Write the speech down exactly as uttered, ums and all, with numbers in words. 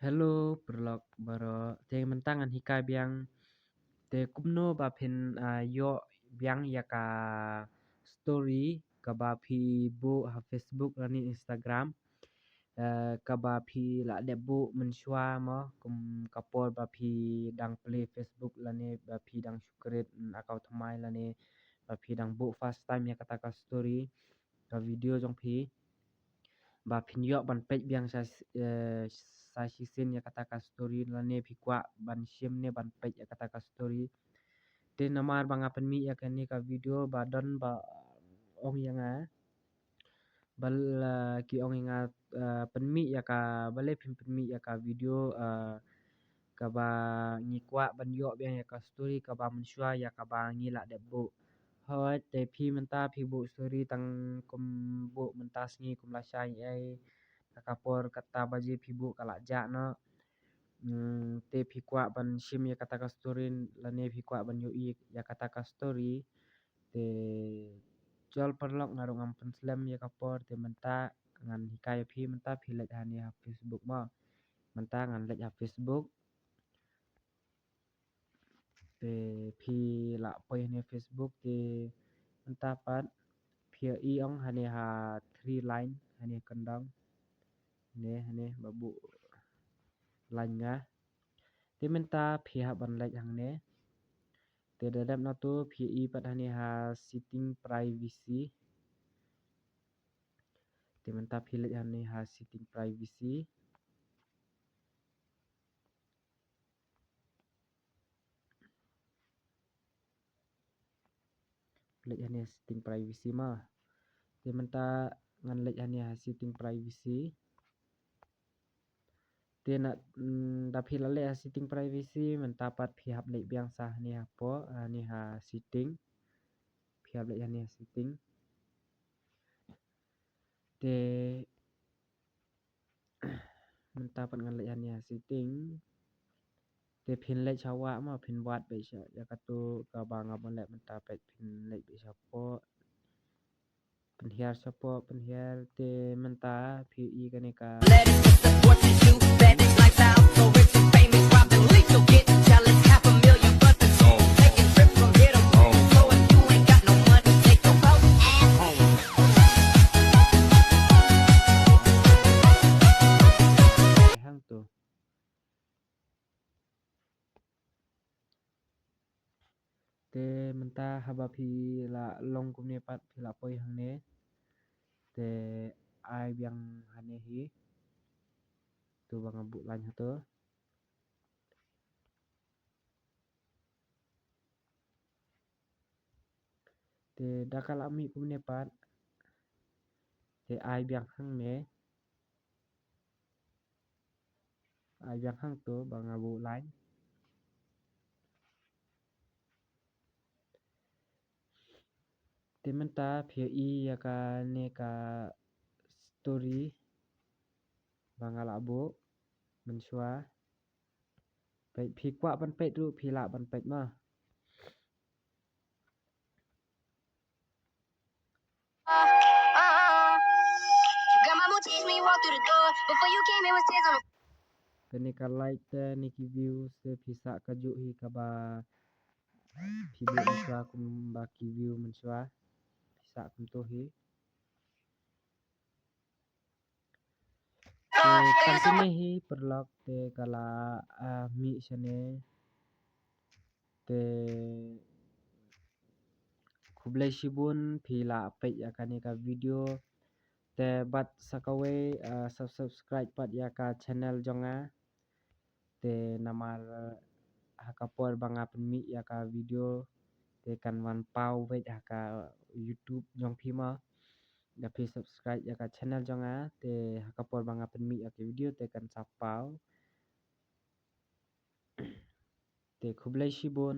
Hello, paralok baroh. Te mynta ngan hikai biang. Te kumno ba phin, ah, ïoh biang ïa ka story kaba phi buh ha Facebook lane Instagram. Eh, kaba phi la dep buh mynshuwa mo, kum ka por ba phi dang plie Facebook lane ba phi dang shu create, mm, account thymmai lane ba phi dang buh first time ïa kata ka story, ka video jong phi. Ba phin ïoh ban peit biang sa, eh, sa shisien ïa kata ka story lane phi kwah ban shim ne ban peit ïa kata ka story. Te namar ba nga pynmih ïa kane ka video ba don ba ong ïa nga. Ba la ki ong ïa nga, eh, pynmih ïa ka, balei phin pynmih ïa ka video, eh, kaba ngi kwah ban ïoh biang ïa ka story kaba mynshuwa ïa kaba ngi la dep buh. Hooid, te phi mynta phi buh story tang kum buh mynta sngi kum lashai ei. Ka por kata baje phi buh ka la jah noh. Hmm, te phi kwah ban shim ïa kata ka story lane phi kwah ban ïohi ïa kata ka story. Te jol paralok nga ruh ngam pynslem ïa ka por te mynta ngan hikai ïa phi mynta phi leit hangne ha Facebook mo. Mynta ngan leit ha Facebook. Te phi la poi hangne Facebook te mynta pat phi ïohi ong hangne ha three line hangne kyndong. Hangne, hangne ba buh line nga. Te mynta phi hap ban leit hangne. Te da dep na to phi ïohi pat hangne ha setting privacy. Te mynta phi leit hangne ha setting privacy. Leit hangne ha setting privacy mo. Te mynta ngan leit hangne ha setting privacy. Te na, mm, da phi la leit ha setting privacy mynta pat phi hap leit biang sa hangne hapoh, hangne ha setting. Phi hap leit hangne ha setting. Te mynta pat ngan leit hangne ha setting. Te phin leit sha wah mo, phin wad beit sha ïa katu kaba nga ban leh mynta pat phin leit beit shapoh. Pynhiar shapoh, pynhiar te mynta phi ïohi kane ka. Let us get the fortune to bad next lifestyle. So rich and famous, robbing legal, get jealous, half a million, but the song taking trip from here to home. So if you ain't got no money, take your broke ass home. Hang tu. Te mynta haba phi la long kumne pat phi la poi hangne. Te ai biang hangne hi. Tu ba nga buh line hato. Te da ka la mih kumne pat. Te ai biang hangne. Ai biang hangto ba nga buh line. Te mynta phi ïohi ïa kane ka story ba nga la buh mynshuwa. Peit, phi kwah ban peit ruh phi lah ban peit ma. Kane ka like te ne ki views te phi sah kajuh hi kaba phi buh mynshuwa kumba ki view mynshuwa. Phi sah kumto hi. Te kan kine hi paralok te ka la, ah, mih shane. Te khublei shibun phi la peit ïa kane ka video. Te bad sa kawei, ah, sub-, subscribe pat ïa ka channel jong nga. Te namar ha ka por ba nga pynmih ïa ka video te kan wan paw beit ha ka YouTube jong phi ma. Da phi subscribe ïa ka channel jong nga te ha ka por ba nga pynmih ïa ka video te kan sa paw. Te khublei shibun.